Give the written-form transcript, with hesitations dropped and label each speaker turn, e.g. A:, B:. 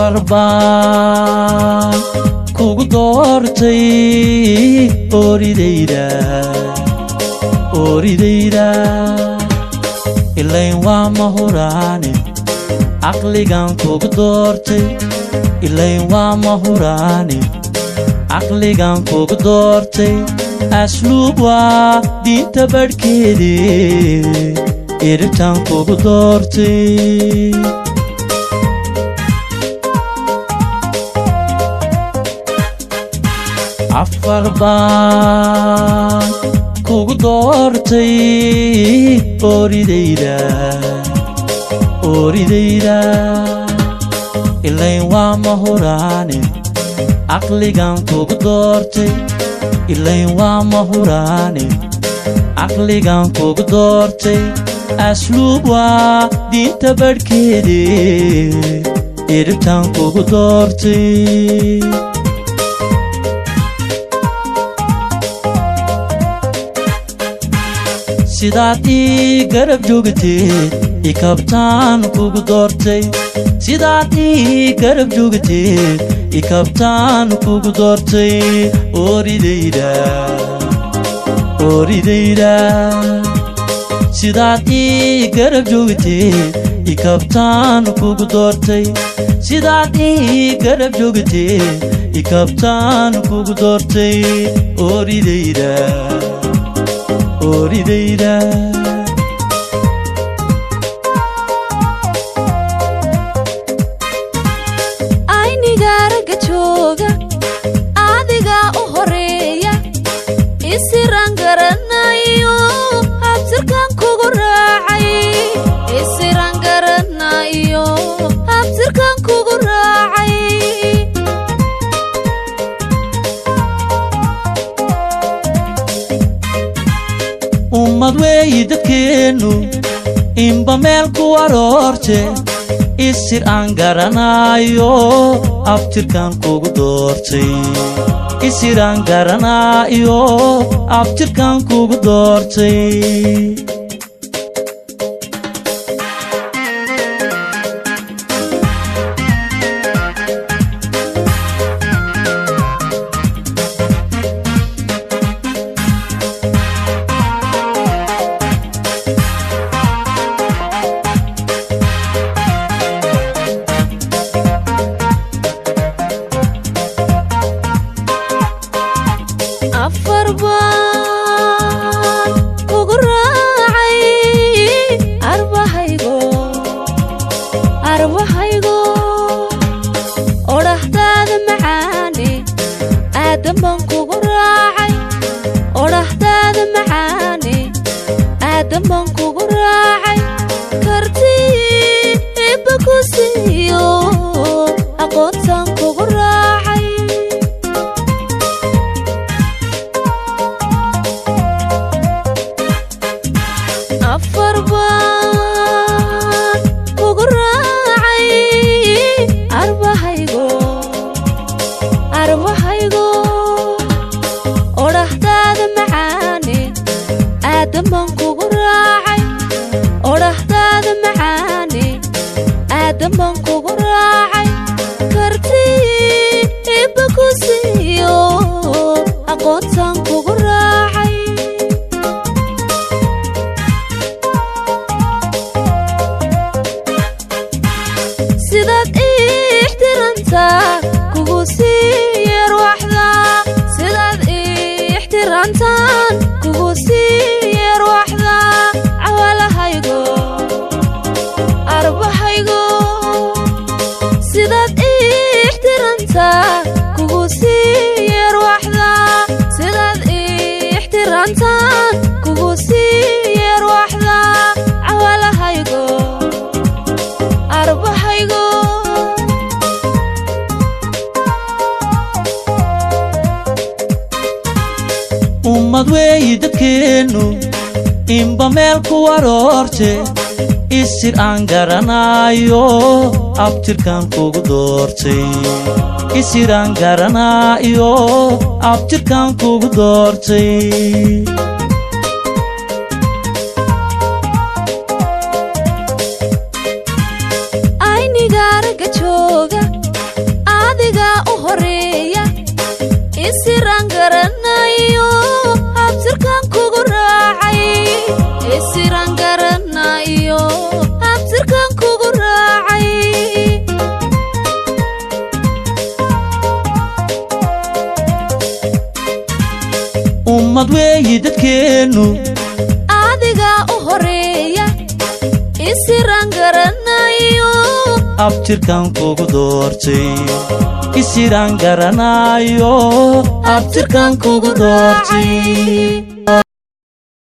A: Afar baan kugu doortay ooridayda, ooridayda. Ilayn waa mahuraane, caqligan kugu doortay. Ilayn waa mahuraane, caqligan kugu doortay. Asluub waa diinta badhkeede, eribtaan kugu doortay. Afar baan kugu doortay ooridayda, ooridayda. Ilayn waa mahuraane, caqligan kugu doortay. Ilayn waa mahuraane, caqligan kugu doortay. Asluub waa diinta badhkeede, eribtaan kugu doortay. Sidaad ii garab joogteed, ikabtaan kugu doortay. Sidaad ii garab joogteed, ikabtaan kugu doortay. Ooridayda, ooridayda. Sidaad ii garab joogteed, ikabtaan kugu doortay. Sidaad ii garab joogteed, ikabtaan kugu doortay. Ooridayda, ooridayda.
B: Ayniga ragga jooga adigaa u horeeya, isiraan garanayo, habtirkan kugu raacay. Isiraan garanayo, habtirkan kugu raacay.
A: Ummad weeyi dadkeennu, inba meel ku aroorte. Isir aan garanaayo, abtirkan kugu doortay. Isir aan garanaayo, abtirkan kugu doortay.
B: Afar baan kugu raacay arbahaygo, arbahaygo. Odhahdaada macaane, aadan baan kugu raacay. Odhahdaada macaane, aadan baan kugu raacay. Kartii ibba ku siiyo, aqoontaan kugu raacay. Afar baan kugu raacay arbahaygo, arbahaygo. Odhahdaada macaane, aadan baan kugu raacay. Odhahdaada macaane, aadan baan kugu raacay. Kartii ibba ku siiyo, aqoontaan kugu raacay. Sidaad ii ixtiraamtaa kugu sii yeerwaxdaa. Sidaad ii ixtiraamtaan kugu sii yeerwaxdaa. Cawalahaygo, arbahaygo. Sidaad ii ixtiraamtaa kugu sii yeerwaxdaa. Sidaad ii ixtiraamtaan kugu sii yeerwaxdaa. Cawalahaygo, arbahaygo.
A: Ummad weeyi dadkeennu, inba meel ku aroorte. Isir aan garanaayo, abtirkan kugu doortay. Isir aan garanaayo, abtirkan kugu doortay.
B: Ayniga ragga jooga.
A: Dadkeennu
B: Adigaa u horeeya isiraan garanayo.
A: Abtirkan kugu doortay, isiraan garanaayo, abtirkan kugu doortay.